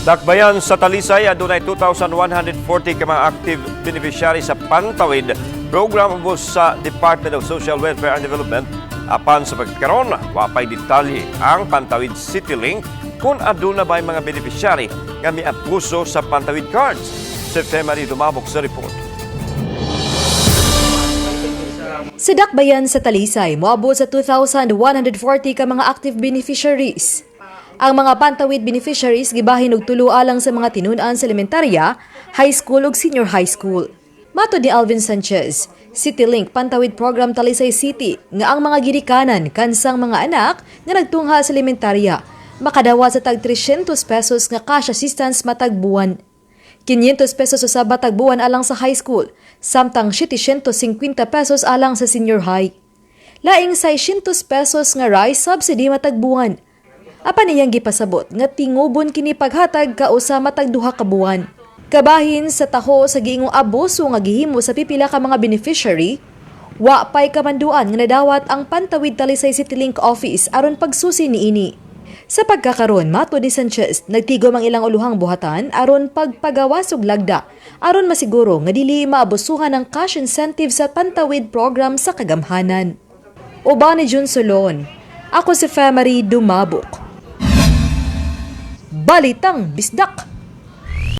Dakbayan sa Talisay, adunay 2,140 ka mga active beneficiary sa Pantawid program ubos sa Department of Social Welfare and Development. Apan sa pagkaron, wapay detalye ang Pantawid City Link kung aduna ba'y mga beneficiary nga miabuso sa Pantawid cards. September Dumabok sa report. Sa Dakbayan sa Talisay, moabot sa 2,140 ka mga active beneficiaries. Ang mga Pantawid beneficiaries gibahin og tulo alang sa mga tinun-an sa elementarya, high school ug senior high school. Matod ni Alvin Sanchez, CityLink Pantawid Program Talisay City, nga ang mga ginikanan kansang mga anak nga nagtunghal sa elementarya makadawat sa tag 300 pesos nga cash assistance matag buwan. 500 pesos usab matag buwan alang sa high school, samtang 750 pesos alang sa senior high. Laing 600 pesos nga rice subsidy matag buwan. Apan iyang gipasabot nga tingubon kini paghatag kausa matag 2 ka buwan. Kabahin sa taho sa giingong abuso nga gihimo sa pipila ka mga beneficiary, wa pay kamanduan nga nadawat ang Pantawid Talisay City Link Office aron pagsusi niini. Sa pagkakaron, matod ni Sanchez, nagtigom ang ilang uluhang buhatan aron pagpagawas og lagda, aron masiguro nga dili maabusuhan ang cash incentive sa Pantawid program sa kagamhanan. Uban ni Jun Solon, ako si Femery Dumabok. Balitang Bisdak!